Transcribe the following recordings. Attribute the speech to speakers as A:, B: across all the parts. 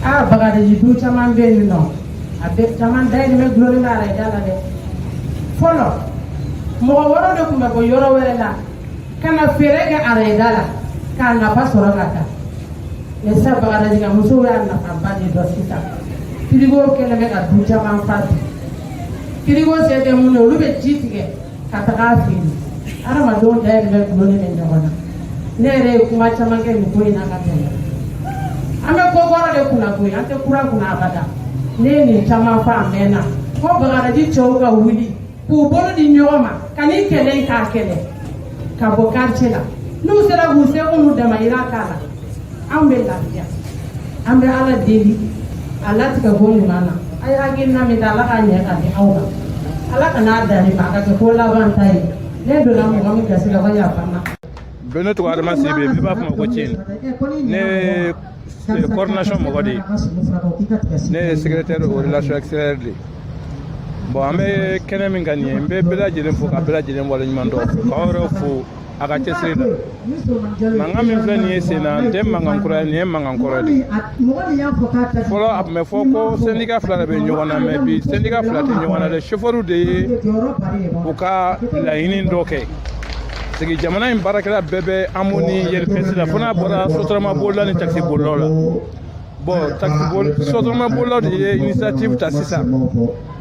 A: Aa, Bagadaji du caman bɛ yen nɔ, a bɛɛ caman dayirimɛ gulonnen bɛ arrêt da la dɛ. Fɔlɔ, mɔgɔ wɛrɛw de tun bɛ bɔ yɔrɔ wɛrɛ la ka na feere kɛ arrêt da la k'a nafa sɔrɔ ka taa. Mais sisan, Bagadaji ka musow y'a nafaba de dɔn. Sisan, frigo kɛlen bɛ ka du caman fa bi. Frigo se tɛ mun ye, olu bɛ ji tigɛ ka taga a feere. Hadamadenw dayirimɛ gulonnen bɛ ɲɔgɔn na. Ne yɛrɛ ye kuma caman kɛ nin ko in na ka tɛmɛ. An bɛ ko kɔrɔ de kunna koyi, an tɛ kura kunna abada. Ne ye nin caman fɔ a mɛnna ko Bagadaji cɛw ka wuli k'u bolo di ɲɔgɔn ma ka nin kɛlɛ in k'a kɛlɛ ka bɔ quartier la. N'u sera k'u seko n'u damayira k'a la, anw bɛ lafiya. An bɛ Ala deli a latigɛ ko ɲuman na. A ye hakilina min ta, Ala k'a ɲɛ ka di aw ma. Ala kana n'a dan nin ma, a ka kɛ ko laban ta ye. Ne donna mɔgɔ min gasi la, ko yafa n ma.
B: Bɛɛ, ne tɔgɔ Adama Sidibe, bɛɛ b'a fɔ ma ko Tiɲɛ. Ne ye coordination mɔgɔ de ye, ne ye secrétaire aux relations extérieures de ye. Bon, an bɛ kɛnɛ min kan nin ye, n bɛ bɛɛ lajɛlen fo ka bɛɛ lajɛlen waleɲuman dɔn, k'aw yɛrɛ fo a ka cɛsiri la. Mankan min filɛ nin ye sen na, n tɛ mankan kura ye, nin ye mankan kɔrɔ de ye. Fɔlɔ, a tun bɛ fɔ ko syndicat fila de bɛ ɲɔgɔn na, mais bi, syndicat fila tɛ ɲɔgɔn na dɛ. Chauffeur de ye u ka laɲini dɔ kɛ. Sigi jamana in baarakɛla bɛɛ bɛ AMO ni UNPS la, fo n'a bɔra Sotrama bolila ni taxi bolilaw la. Bon, taxi bol, Sotrama bolilaw de ye initiative ta sisan.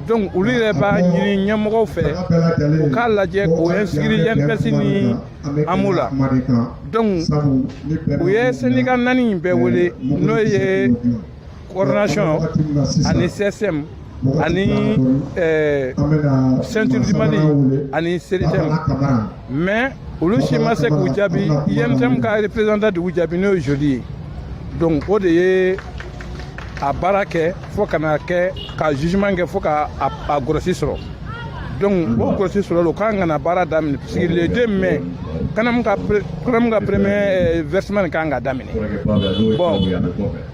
B: Donc olu yɛrɛ b'a ɲini ɲɛmɔgɔw fɛ u k'a lajɛ k'o inscrire UNPS ni AMO la. Donc u ye syndicat naani in bɛɛ wele, n'o ye coordination ani CSM ani Ceinture du Mali ani CDTM. Mais olu si ma se k'u jaabi. UNTM ka représentant de y'u jaabi, n'o ye jeudi ye. Donc o de ye a baara kɛ fo ka na kɛ ka jugement kɛ fo ka a gɔrɔsi sɔrɔ. Donc o gɔrɔsi sɔrɔ, o kan ka na baara daminɛ, parce que le 2 mai, CANAM ka premier versement nin kan ka daminɛ. Bon,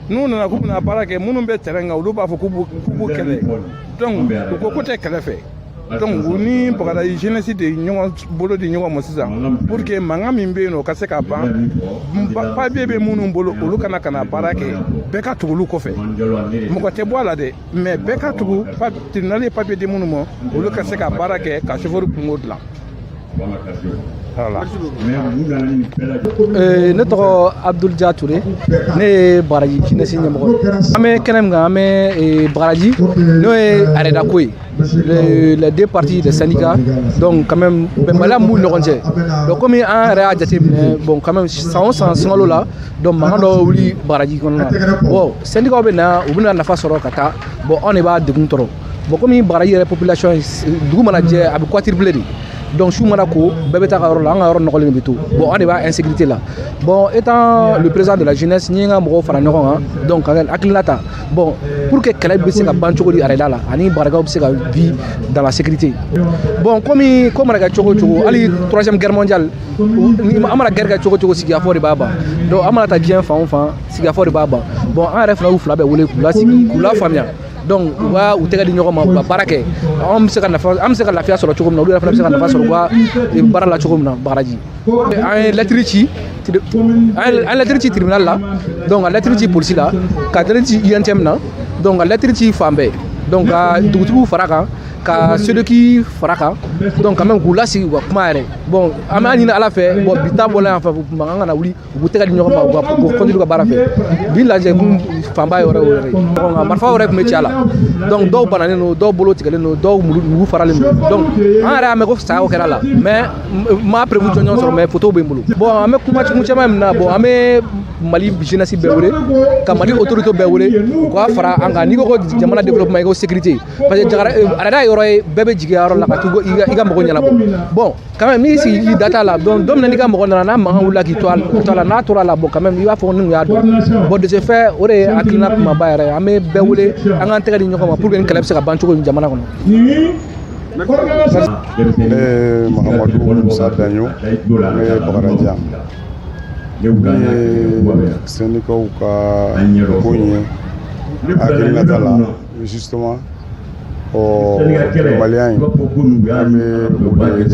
B: n'u nana k'u bɛna baara kɛ, minnu bɛ terrain kan, olu b'a fɔ k'u b'u kɛlɛ. Donc u ko k'u tɛ kɛlɛ fɛ. Donc u ni Bagadaji jeunesse de ye ɲɔgɔn bolo di ɲɔgɔn ma sisan pour que mankan min bɛ yen nɔ, o ka se ka ban. Papier bɛ minnu bolo, olu kana ka na baara kɛ. Bɛɛ ka tugu olu kɔfɛ, mɔgɔ tɛ bɔ a la dɛ, mais bɛɛ ka tugu. Tribunal ye papier di minnu ma, olu ka se ka baara kɛ ka chauffeur kungo dilan. Voilà.
C: Ne tɔgɔ Abdul Dia Touré, ne ye Bagadaji jeunesse ɲɛmɔgɔ ye. An bɛ kɛnɛ min kan, an bɛ Bagadaji, n'o ye arrêt ko ye, les deux parties des syndicats. Donc quand même, bɛnbaliya min b'u ni ɲɔgɔn cɛ, donc komi an yɛrɛ y'a jateminɛ, bon, quand même, san o san sunkalo la, donc mankan dɔ wuli Bagadaji kɔnɔna na. Bon, syndicats bɛ na, u bɛna nafa sɔrɔ ka taa. Bon, anw de b'a degun tɔɔrɔ. Bon, komi Bagadaji yɛrɛ population, dugu mana jɛ, a bɛ quadrupler de. Donc su mana ko, bɛɛ bɛ taa ka yɔrɔ la, an ka yɔrɔ nɔgɔlen de bɛ to. Bon, an de b'a insécurité la. Bon, étant le président de la jeunesse, n ye n ka mɔgɔw fara ɲɔgɔn kan, donc ka hakilina ta, bon, pour que kɛlɛ bɛ se ka ban cogo di arrêt la, ani Bagadakaw bɛ se ka vivre dans la sécurité. Bon, komi ko mana kɛ cogo o cogo, hali Troisième Guerre mondiale, an mana guerre kɛ cogo o cogo, sigikafɔ de b'a ban. Donc an mana taa diɲɛ fan o fan, sigikafɔ de b'a ban. Bon, an yɛrɛ fana y'u fila bɛɛ wele k'u lasigi, k'u lafaamuya. Donc u ka u tɛgɛ di ɲɔgɔn ma, u ka baara kɛ. Anw bɛ se ka nafa, an bɛ se ka lafiya sɔrɔ cogo min na, olu yɛrɛ fana bɛ se ka nafa sɔrɔ u ka baara la cogo min na Bagadaji. An ye lettre ci, an ye lettre ci tribunal la, donc ka lettre ci polisi la, ka lettre ci UNTM na, donc ka lettre ci fan bɛɛ, donc ka dugutigiw fara kan, ka SODECI fara kan. Donc quand même, k'u lasigi, u ka kuma yɛrɛ. Bon, an b'a ɲini Ala fɛ. Bon, bi ta bɔla yan fɛ, mankan kana wuli, u k'u tɛgɛ di ɲɔgɔn ma, u ka continuer ka baara fɛ. Bi lajɛ kun fanba ye yɔrɔ o yɛrɛ ye. Nka marifa wɛrɛ tun bɛ ci a la. Donc dɔw bananen don, dɔw bolo tigɛlen don, dɔw nugu faralen don. Donc an yɛrɛ y'a mɛn ko sayaw kɛra la, mais n ma preuve jɔnjɔn sɔrɔ, mais photo bɛ n bolo. Bon, an bɛ kuma caman min na, bon, an bɛ Mali jeunesse bɛɛ wele, ka Mali autorité bɛɛ wele, u ka fara an kan. N'i ko ko jamana développement, i ko sécurité, parce que jagara arrêt yɔrɔ ye, bɛɛ bɛ jigin yɔrɔ la ka t'u i ka mɔgɔ ɲɛnabɔ. Bon, quand même, n'i sigi k'i da t'a la, donc don min na n'i ka mɔgɔ nana, n'a mankan wulila k'i to a la, n'a tora a la, bon, quand même, i b'a fɔ ni kun y'a dɔn. Bon, de ce fait, o de ye hakilina kumaba yɛrɛ ye. An bɛ bɛɛ wele, an k'an tɛgɛ di ɲɔgɔn ma pour que ni kɛlɛ bɛ se ka ban cogo min jamana kɔnɔ.
D: Ne ye Mahamadu Musa Daɲo, ne ye Bagadaji yan. Ne ye syndicats ka ko in ye hakilinata la, justement, ɔ bɛnbaliya in, an bɛ o de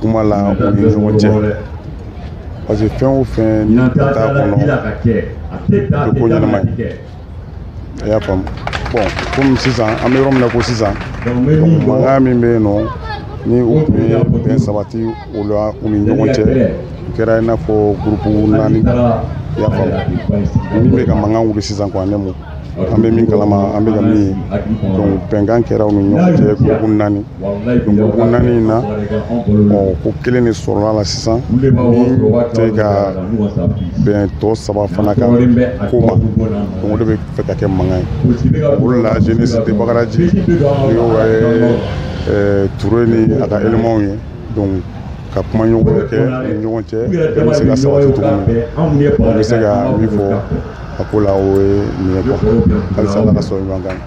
D: kuma la u ni ɲɔgɔn cɛ, parce que fɛn o fɛn ni t'a kɔnɔ. O tɛ ko ɲɛnama ye, i y'a faamu. Bon, komi sisan an bɛ yɔrɔ min na ko sisan, donc mankan min bɛ yen nɔ, ni u tun ye bɛn sabati o la u ni ɲɔgɔn cɛ, o kɛra i n'a fɔ groupe naani, i y'a faamu. Min bɛ ka mankan wuli sisan quoi, ne mo an bɛ min kalama, an bɛ ka min ye, donc bɛnkan kɛra u ni ɲɔgɔn cɛ, groupe naani. Donc groupe naani in na, ɔ ko kelen de sɔrɔla la sisan min tɛ ka bɛn tɔ saba fana ka ko ma. Donc o de bɛ fɛ ka kɛ mankan ye. O de la jeunesse de Bagadaji ni o ye Ture ni a ka éléments ye, donc ka kuma ɲɔgɔnya kɛ ni ɲɔgɔn cɛ, bɛn bɛ se ka sabati cogo min. N bɛ se ka min fɔ a ko la, o ye nin ye quoi. Halisa Ala ka sɔn ɲuman kan ye.